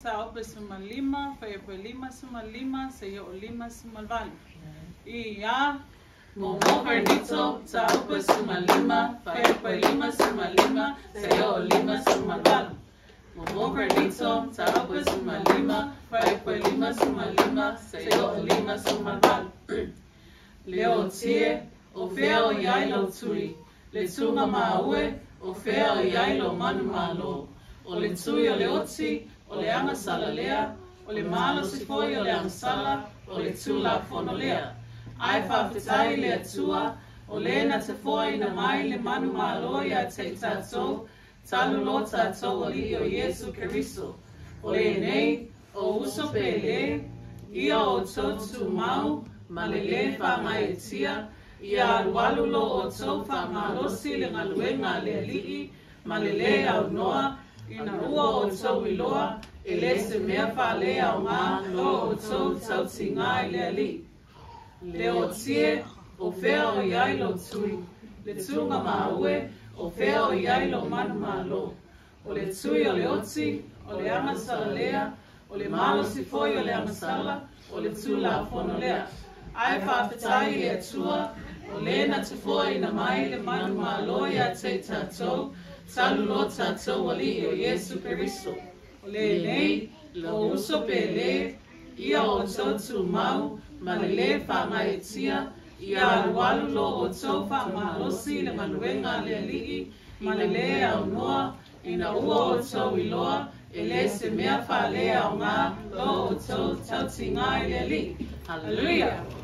4 15 4 5 5 seia o 58. Ia Momo Bernito 45 4 5 5 seia o 58. Momo Bernito 45 4 5 5 seia o 58. Leo tie o fea o iai lo tui, le tunga maue o fea o iai lo manu malo. O le tui o le oti, o le agasala lea, o le malosi foi o le agasala, o le tulafono lea. Ae faafetai i le Atua, o le na te foaina mai le manumalo ia te i tatou, talu lo tatou Alii o Iesu Keriso. O lenei, o uso pele, ia outou tumau, ma le lē faagaeetia, ia alualu lo outou faamalosi i le galuega a le Alii, ma le lē aunoa, ina ua outou iloa, e lē se mea faaleaogā lo outou tautigā i le Alii. Le otie, o fea o iai lo tui, le tuga maue, o fea o iai lo manumalo. O le tui o le oti, o le agasala lea, o le malosi foi o le agasala, o le tulafono lea. Ae faafetai i le Atua, o le na te foaina mai le manumalo ia te i tatou, talu lo tatou Alii o Iesu Keriso. O lenei, o uso pele, ia outou tumau, ma le lē faagaeetia, ia alualu lo outou faamalosi i le galuega a le Alii, ma le lē aunoa, ina ua outou iloa, e lē se mea faaleaogā lo outou tautigā i le Alii. Haleluia!